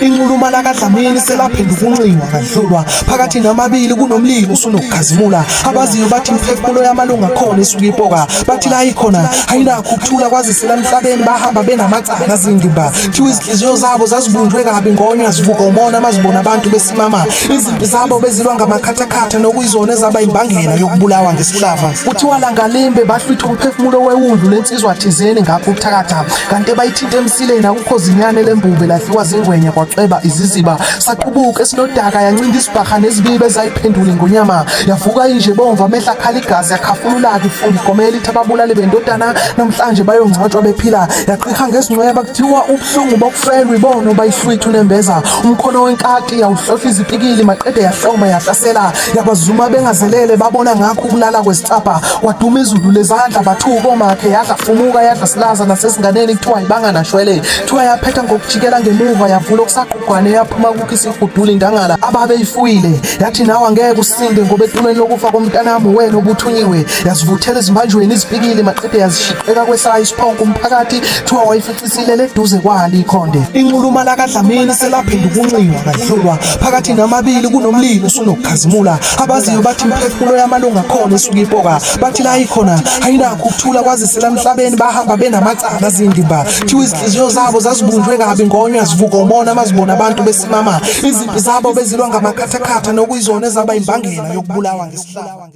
Inxuluma lakaDlamini selaphenduka unxiwa kadlulwa. Phakathi namabili kunomlilo usunokukhazimula. Abaziyo bathi imiphefumulo yamalunga akhona isuke ipoka. Bathi la ikhona ayinakho ukuthula kwazisela emhlabeni bahamba benamacala zindimba. Kuthiwa izinhliziyo zabo zazibunjwe kabi ngonya zivuka umona mazibona abantu besimama. Izimpi zabo bezilwa ngamakhathakhatha nokuyizona ezaba imbangela yokubulawa ngesihlava. Kuthiwa langalimbe bahlwitha umphefumulo wewundlu lensizwa thizeni ngakho ukuthakatha. Kanti bayithinta emsileni akukho zinyane lembube ladliwa zingwenya kwacweba iziziba. Saqubuka esinodaka yancinda isibhaha nezibibe ezayiphendula ingonyama. Yavuka inje bomvu amehla akhala igazi yakhafululaka ifunga igomela ithi ababulali bendodana namhlanje bayongcwatshwa bephila. Yaqiha ngezincweba kuthiwa ubuhlungu bokufelwa ibono bayihlwitha unembeza. Umkhono wenkati yawuhlohla izipikili maqede yahloma yahlasela. Yabazuma bengazelele babona ngakho ukulala kwesicabha. Kwaduma izulu lezandla bathuka omakhe yadla fumuka yadla silaza nasezinganeni kuthiwa ibanga nashwele. Kuthiwa yaphetha ngokujikela ngemuva yavula okusaqugwane yaphuma kukho isihudula indangala ababeyifuyile. Yathi nawe angeke usinde ngoba etulweni lokufa komntanami wena obuthunyiwe. Yazivuthela ezimanjweni izipikili maqede yazishiqeka kwesayo isiphonko umphakathi kuthiwa wayificisile eduze kwalo ikhonde. Inxuluma lakaDlamini selaphenduka unxiwa kadlulwa. Phakathi namabili kunomlilo usunokukhazimula. Abaziyo bathi imiphefumulo yamalunga akhona isuke ipoka. Bathi la ikhona ayinakho ukuthula kwazisela emhlabeni bahamba benamacala zindimba. Kuthiwa izinhliziyo zabo zazibunjwe kabi ngonya zivuka umona mazibona abantu besimama. Izimpi zabo bezilwa ngamakhathakhatha nokuyizona ezaba imbangela yokubulawa ngesihlava.